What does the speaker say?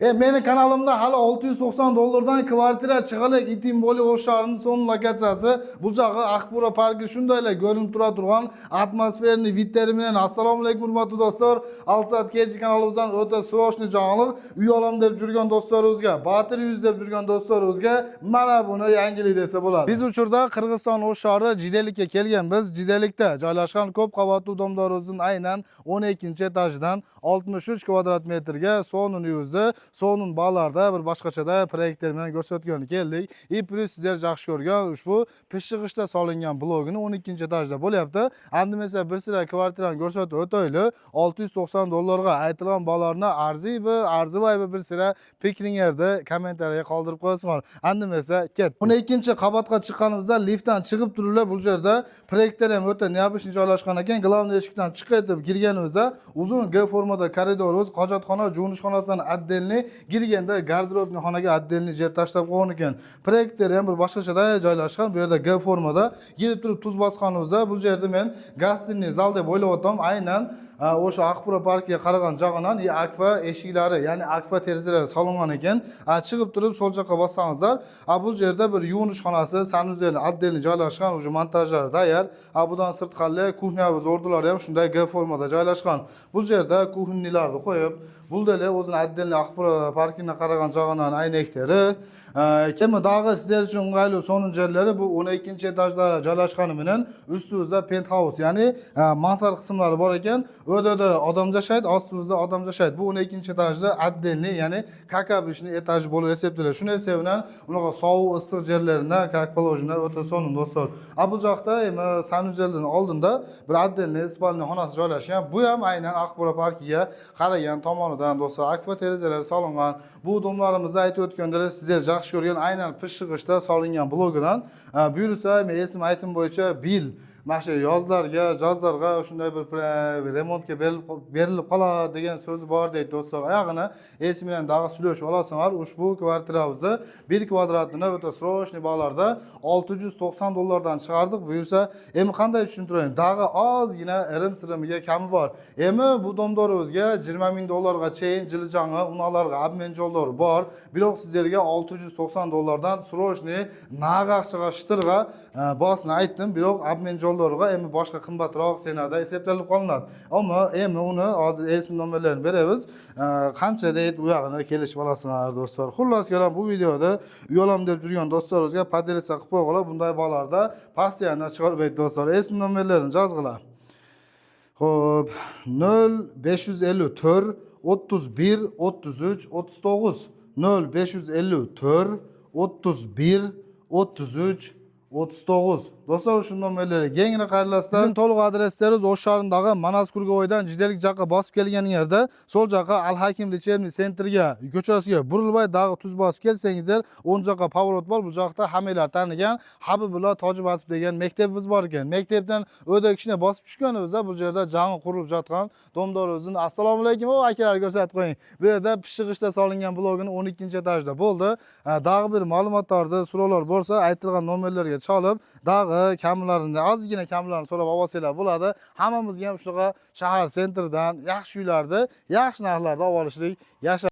Meni kanalimda hali 690 dollardan kvartira chiqalik Itimboli Osh shahrining so'ng lokatsiyasi. Bu jog'i Aqbura parki shundayla ko'rinib tura turgan atmosferni vidlari bilan. Assalomu alaykum, hurmatli do'stlar. 6 soat kechki kanalimizdan o'ta срочный yangilik. Uy olam deb yurgan do'stlarimizga, Batir yuz deb yurgan do'stlarimizga mana buni yangilik desa bo'ladi. Biz uchurda Qirg'iziston O'sh shahri Jidelikka kelganmiz. Jidelikda joylashgan ko'p qavatli domlarimizning aynan 12 etajidan 63 kvadrat metrga sonun yuzi, sonun bağlarda bir boshqachada proyektlar bilan ko'rsatgani keldik. И плюс sizlar yaxshi ko'rgan ushbu pishig'ishda solingan blogini 12 etajda bo'lyapti. Endi mesela bir sira kvartirani ko'rsatib o'taylik. 690 dollarga aytilgan baholarni arziymi, arzimaymi, bir sira fikringizni kommentariyaga qoldirib qo'yasizlar. Endi mesela ket. 12 qavatga chiqqanimizda liftdan chiqib turiblar, bu yerda proyektor ham o'ta необычный joylashgan ekan. Главный eshikdan chiqib kirganimizda uzun G formada koridorimiz, hojatxona, yuvinish xonasidan отдельный, kirganda garderobniy xonaga отдельный yer tashlab qo'ygan ekan. Proyektor ham bir boshqachada joylashgan. Bu yerda G formada kirib turib tuz bosganimizda bu yerda men гостиный zal deb o'ylayapman. Aynan o'sha Aqbura parkiga qaragan jog'idan и akfa eshiklari, ya'ni akfa derazalari solingan ekan. Chiqib turib so'l yoqqa bossangizlar, bu yerda bir yuvinish xonasi, санузел отдельный joylashgan, уже montajlari tayyor. Bundan sirtqari кухня o'rnalari ham shunday G formada joylashgan. Bu yerda кухня larni qo'yib, bu dele o'zini отдельный Aqbura parkina qaragan jog'idan aynaklari. Kimi dag'i sizlar uchun o'ng'ayli sonun yerlari, bu 12 etajda joylashgani bilan ustimizda penthouse, ya'ni mansard qismlari bor ekan. U yerda odam yashaydi, ostimizda odam yashaydi. Bu 12 etajda отдельный, ya'ni как обычный etaj bo'lib hisoblanadi. Shuni hisobidan unaqa sovuq, issiq yerlarini как положено o'ta sonun, do'stlar. Bu yoqda emi санузел dan oldinda bir отдельный спальный xonasi joylashgan. Bu ham aynan Aqbura parkiga qaragan tomonidan, do'stlar, akfa derazalar solingan. Bu domlarimizda aytib o'tgandek, sizlar yaxshi ko'rgan aynan pishig'ishda solingan blogidan buyursa, men esim aytim bo'yicha bil mana shu yozlarga, jozlarga shunday bir remontga berilib qoladi degan so'zi bor deydi, do'stlar. Oyog'ini esi bilan dag'i suylashib olasizlar. Ushbu kvartiramizda bir kvadratini o'ta срочный baholarda 690 dollardan chiqardik. Buyursa, endi qanday tushuntirayin? Dag'i ozgina irim sirimiga kami bor. Endi bu domdorimizga 20 ming dollarga chayin jili jangi unalarga обмен yo'llari bor. Biroq sizlarga 690 dollardan срочный naq aqchaga shitirg'a bahosini aytdim. Biroq обмен yo'llariga endi boshqa qimmatroq цена da hisoblanib qolinadi. Ammo endi uni hozir esim nomerlarini beramiz. Qancha deydi, u yog'ini kelishib olasizlar, do'stlar. Xullas kalom, bu videoda uy olam deb yurgan do'stlarimizga поделиться qilib qo'yg'ila, bunday bolalarda постоянно chiqarmaydi, do'stlar. Esim nomerlarini yozg'ila. Xo'p, 0 554 31 33 39, 0 554 31 33 39. Do'stlar, shu nomerlarga kengina qayrilasizlar. Bizning to'liq adreslarimiz O'sh shahrindagi Manas Kurgovoydan Jidelik yoqqa bosib kelgan yerda so'l yoqqa Al Hakim лечебный центр ga ko'chasiga burilmay dag'i tuz bosib kelsangizlar, o'ng yoqqa поворот bor. Bu yoqda hammanglar tanigan Habibulla Tojimatov degan maktabimiz bor ekan. Maktabdan o'da kichkina bosib tushganimizda bu yerda yangi qurilib yotgan domdorimizning, assalomu alaykum, o akalar, ko'rsatib qo'ying. Bu yerda pishig'ishda solingan blogini 12 etajda bo'ldi. Dag'i bir ma'lumotlarda so'rovlar bo'lsa, aytilgan nomerlarga chalib, dag'i kamlarini, ozgina kamlarini so'rab olsanglar bo'ladi. Hammamizga ham shunaqa shahar центр idan yaxshi uylarni yaxshi narxlarda olib olishlik yasha.